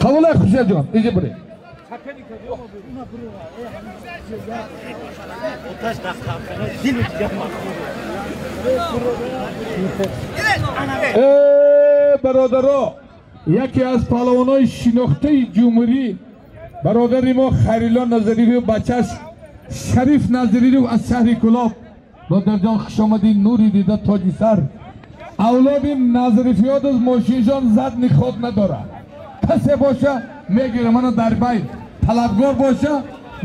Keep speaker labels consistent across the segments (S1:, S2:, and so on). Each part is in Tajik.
S1: Қабул Хуршедҷон, иҷа буред. Бародаро, яке аз паҳлавонои шинохтаи ҷумҳурӣ, бародари мо Хайрилло Назариев, бачаш Шариф Назариев аз шаҳри Кулоб. Бародарҷон, хуш омадӣ, нури дида, тоҷи сар. Авлоди Назарифиёд аз мошиншон задни ход надорад. Касе боша мегира, мана дар бай талабгор боша,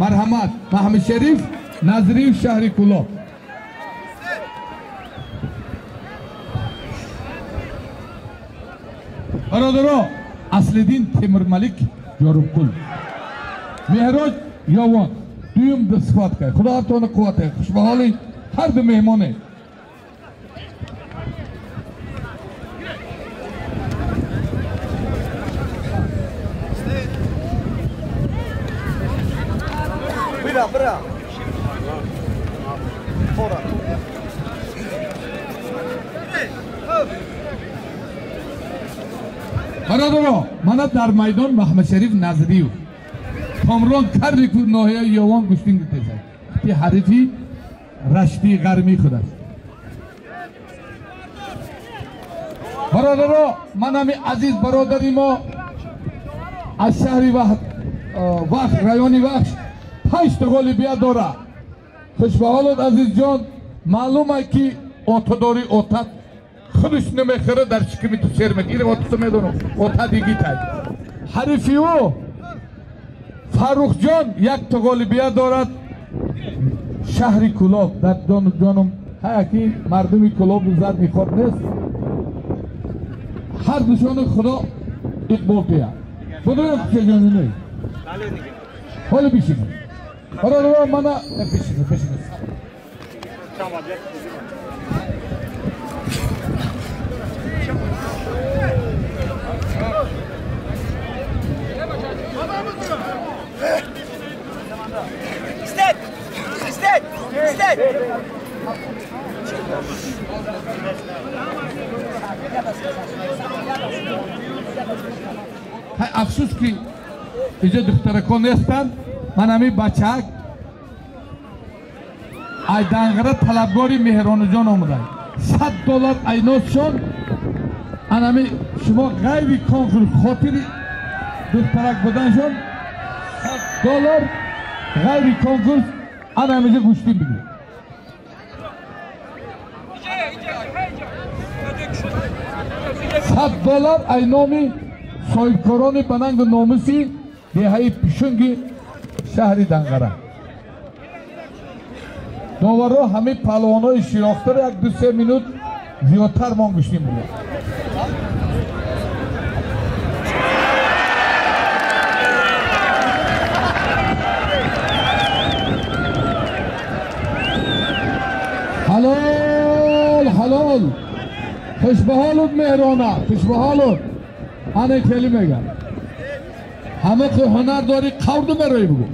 S1: марҳамат. Маҳмадшариф Назариев, шаҳри Кулоб. Бародаро, Аслиддин Темурмалик, Ҷорубқул, Меҳроҷ, Ёвон, дуюм схватка. Худо ҳартона қувват. Хушбаҳоли ҳар ду меҳмоне.
S2: Бра, бра. Фора.
S1: Бародаро, мана дар майдон Маҳмадшариф Назриев, Комрон Карлику, ноҳияи Ёвон, гӯштин гиртесад. Ти ҳарифи Рашти Ғармӣ худаш. Бародаро, манами азиз бародари мо аз шаҳри Вахш, райони Вахш, 8 ғолибият дорад. Хушбаҳолот, азизҷон, маълум ай ки отадори отат худаш намехӯрад, дар шиками ту сер мекунад. Отато медонам, ота дигитай. Ҳарифи ӯ Фаррухҷон якта ғолибият дорад, шаҳри Кулоб. Дар ҷону ҷоном ҳаяки мардуми Кулоб зад мехор нест. Ҳар душони Худо иқбол кунад. Будуем, хушаҷонӣ. Ҳоло бишинед. Бародаро, мана бишинед, бишинед.
S2: Step! Step! Step!
S1: Афсӯс ки иҷо духтаракон нестанд. Ман ҳамин бачаак ай Данғара талабгори Меҳрониҷон омаданд. $100 айносшон. Анами шумо ғайри конкурс хотири духтарак буданшон $100 ғайри конкурс ана ҳамиҷа гӯштин бигиред. $100 ай номи соҳибкорони ба нангу номуси деҳаи Пишунги, шаҳри Данғара. Доварро ҳамин паҳлавонҳои шинохтаро як ду се минут зиёдтар мон гӯштин бигиред. Ҳалол, ҳалол. Хушбаҳолуд, Меҳрона, хушбаҳолуд. Ана хеле мегам. Ҳама ки ҳунар дорӣ, қаврду мероӣ бугу.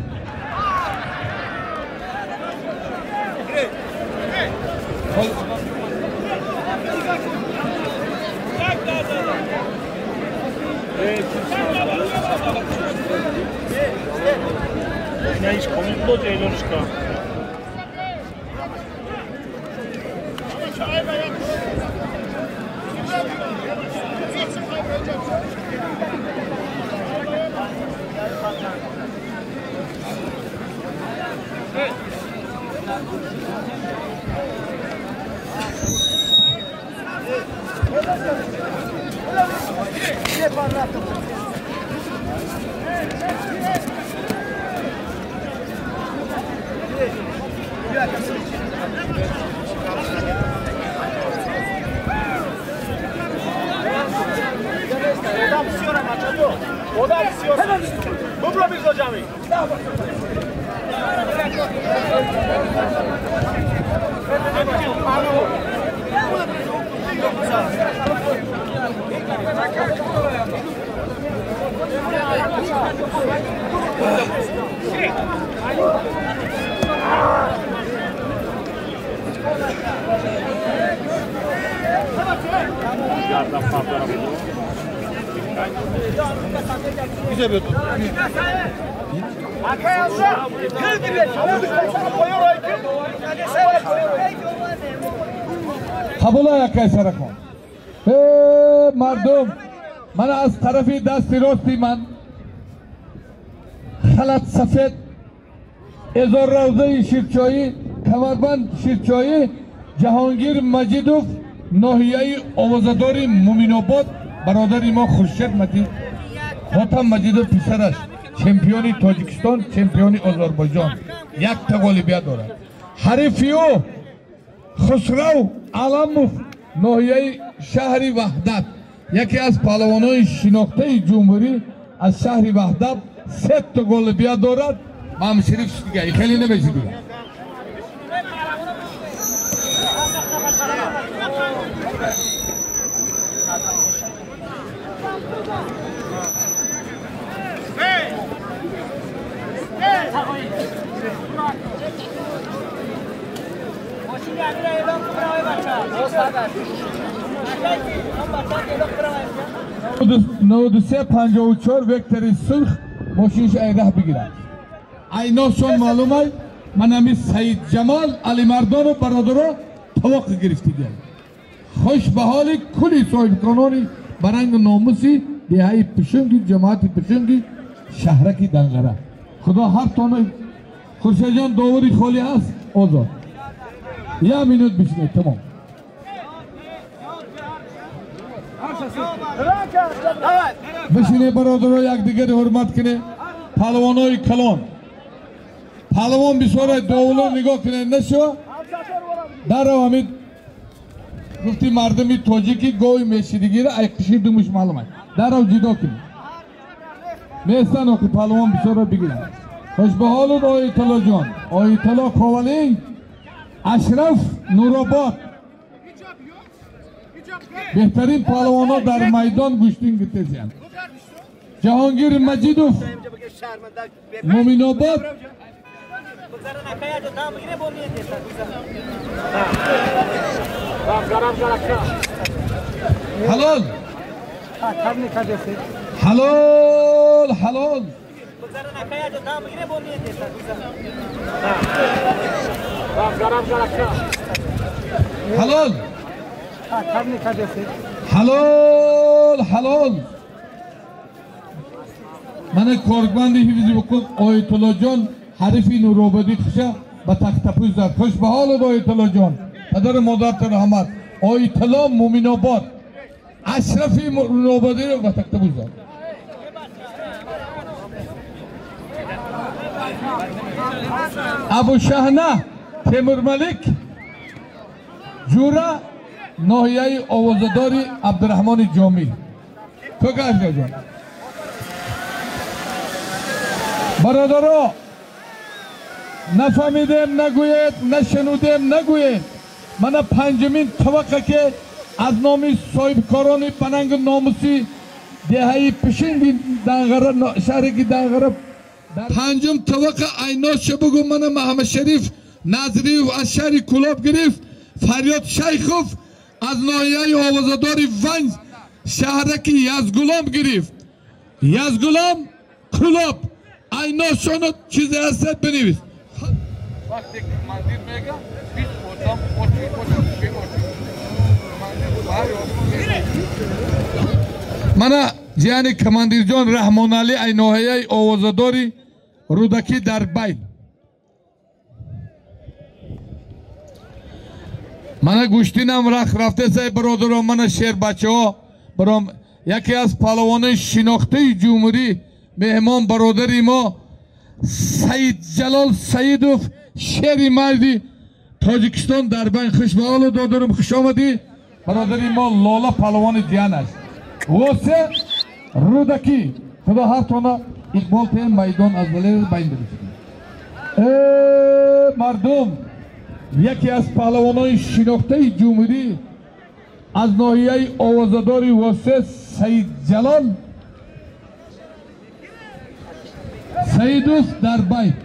S1: Қабула якай саракон. Мардум, ман аз тарафи дасти рости ман халат сафед, эзор равзаи Ширчоӣ, камарбанд Ширчоӣ, Ҷаҳонгир Маҷидов, ноҳияи овозадори Муминобод, бародари мо Хуршед Маҷид, Хотам Маҷидов писараш, чемпиони Тоҷикистон, чемпиони Озарбойҷон, якта ғолибият дорад. Ҳарифи ӯ Хусрав Аламов, ноҳияи шаҳри Ваҳдат, яке аз паҳлавонони шинохтаи ҷумҳурӣ аз шаҳри Ваҳдат, сета ғолибият дорад. Мамшериф дига хеле намешид. نود سه 54 вектори сурх мошинш айраҳ бигирад. Айношон маълумай, ман ҳами Саидҷамол Алимардонов бародаро тавоқ гирифтигиям. Хуш ба ҳоли кулли соҳибкорони баранги номуси деҳаи Пушунги, ҷамоати Пушунги, шаҳраки Данғара. Худо ҳар тона. Хуршедҷон, довари холӣ ҳаст, озод. Як минут бишинед, тамом. Бишине бародаро, якдигари ҳурмат кунед. Паҳлавонои калон, паҳлавон бисёре, довуло нигоҳ кунед, нашо дарав ҳамид гуфти мардуми тоҷики гови мешидигира ай қиши думуш маълум аст. Дарав ҷидо кунед, местан охи паҳлавон бисёрро бигиранд. Хуш ба ҳолут Оиталлоҷон, Оиталло Ковалӣ, Ашраф Нуробод, беҳтарин паҳлавонҳо дар майдон гӯштин гиртезиянд. Ҷаҳонгир Маҷидов, Муминобод. Ҳалол, ҳалол, ҳалол. Ҳалол, ҳалол, ҳалол. Мана коргманди ҳифзи ҳуқуқ Оятуллоҷон ҳарифи Нурободӣ хуша ба тахтапӯш зад. Хуш ба ҳолат Оятуллоҷон, падару модарта раҳмат. Оятулло Муминобод Ашрафи Нурободиро ба тахтапӯш зад. Абушаҳна Темурмалик, Ҷура, ноҳияи овозадори Абдураҳмони Ҷомӣ. Кӯкаҷон, бародаро, нафаҳмидем нагӯед, нашунудем нагӯед. Мана панҷумин таваққа ки аз номи соҳибкорони бананги номуси деҳаи Пишинги Данғара, шаҳри Данғара, панҷум таваққа айноша бугу. Мана Маҳамадшариф Назриев аз шаҳри Кулоб гирифт. Фарёд Шайхов аз ноҳияи овозадори Ванҷ, шаҳраки Язгулом гирифт. Язгулом, Кулоб, айношоно чизе ҳастад бинавис. Вақте командир мега, 20 одам очи очи очи. Мана ҷияни командирҷон Раҳмоналӣ ай ноҳияи овозадори Рӯдакӣ дар байн. Мана гӯштинам рах рафтесай бародаро, мана шербачаҳо баром, яке аз паҳлавонои шинохтаи ҷумҳурӣ, меҳмон бародари мо Саидҷалол Саидов, шери марди Тоҷикистон дар байн. Хуш ба ҳолу додарам, хуш омадӣ бародари мо. Лола паҳлавони ҷиян аст. Восе Рӯдакӣ. Худо ҳартона иқбол тем, майдон аз вале байн бирисед. Мардум, яке аз паҳлавонои шинохтаи ҷумҳурӣ аз ноҳияи овозадори Восе, Саидҷалол Саидов дар байт.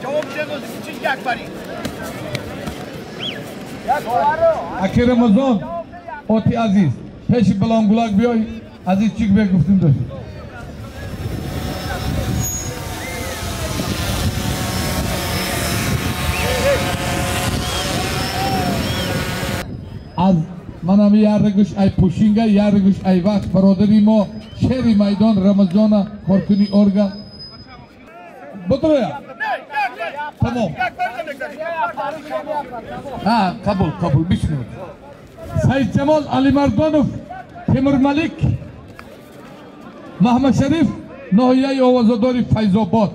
S2: Ҷавоб чӣ як бари.
S1: Аки Рамазон оти азиз пеши балонгулак биёй азиз чик бе гуфтим дошт. Аз манам яргуш ай пушинга яргуш ай вақт бародари мо шери майдон Рамазона коркуни орган бодроя тамом ҳа қабул қабул бишнуд. Саидҷамол Алимардонов Темурмалик Маҳмадшариф ноҳияи овозадори Файзобод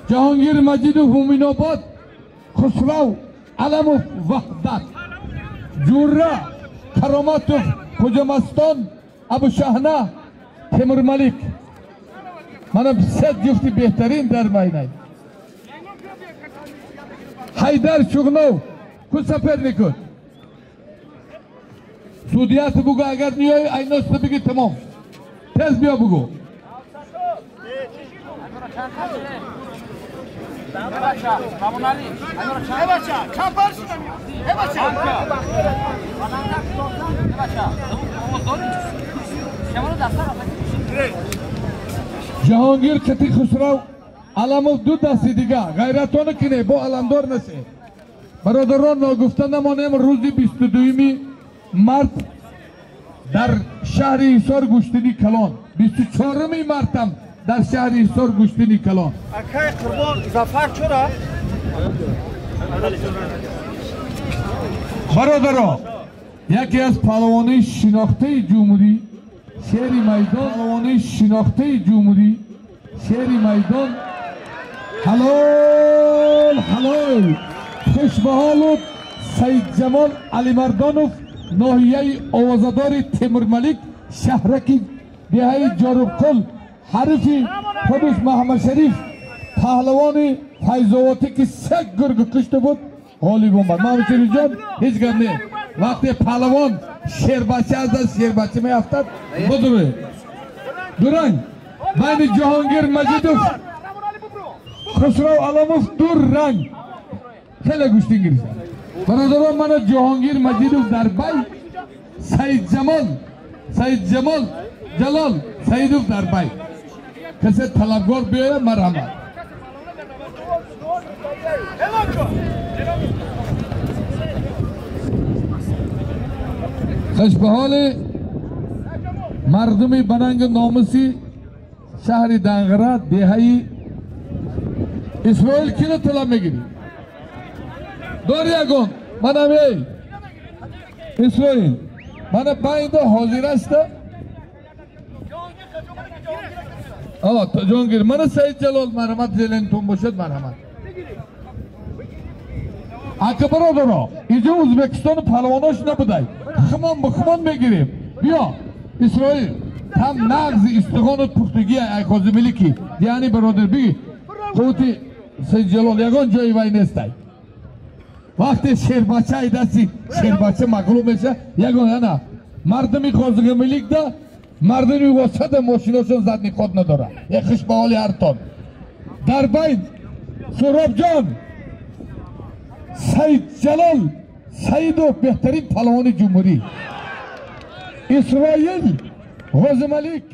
S1: Ҷаҳонгир Маҷидов Муминобод Хусрав Аламов Ваҳдат Ҷурра Кароматов Хуҷамастон Абушаҳна Темурмалик. Мана се ҷуфти беҳтарин дар майнай. Ҳайдар Шуғнов ку соперникут судият бугу агар ниёй айноста биги тамом тез биё бугу. Ҷаҳонгир қати Хусрав Аламов ду дасти дига ғайратона кине бо аламдор насе. Бародарон ногуфта намонем рӯзи 22 март дар шаҳри Ҳисор гӯштини калон 24 мартам дар шаҳри Ҳисор гӯштини калон.
S2: Акай Қурбон Зафар чора?
S1: Бародарон яке аз паҳлавонои шинохтаи ҷумҳурӣ шери майдон паҳлавонои шинохтаи ҷумҳурӣ шери майдон ҳалол ҳалол хушбаҳолу Саидҷамол Алимардонов ноҳияи овозадори Темурмалик шаҳраки деҳаи Ҷорубқул ҳарифи худуш Маҳмадшариф паҳлавони Файзовотӣ ки се гургу кушта буд ғолиб омад. Маҳмадшарифҷон ҳеҷ гап не, вақте паҳлавон шербача аз даст шербача меафтад будуре дуранг байни Ҷаҳонгир Маҷидов Хусрав Аламов ду ранг хеле гӯштин гирифта. Бародарон мана Ҷаҳонгир Маҷидов дар бай Саидҷамол Ҷалол Саидов дар бай. Касе талабгор биёяд марҳамат. Хушбаҳоли мардуми бананги номуси шаҳри Данғара деҳаи Исроил киро талаб мегирӣ? Дори ягон манам эй Исроил мана байнда ҳозир аста Ҷонгир мана Саид Ҷалол марҳамат зелентон бошад марҳамат. Ака бародаро инҷо Ӯзбекистону паҳлавонош набудай химон ба химон мегирем. Биё Исроил там нағзи истиғону пухтагия ай Қозимилики яъни бародар биги қуввати Саид Ҷалол ягон ҷои вай нестай. Вақте шербача ай дасти шербача мағлуб меша ягон ана мардуми Қозимиликда мардуми восада мошиношон задни ход надора. Е хушбаҳоли ҳартон дар байн Суҳробҷон Саидҷалол Саидов беҳтарин паҳлавони ҷумҳурӣ Исроил Ғозималик.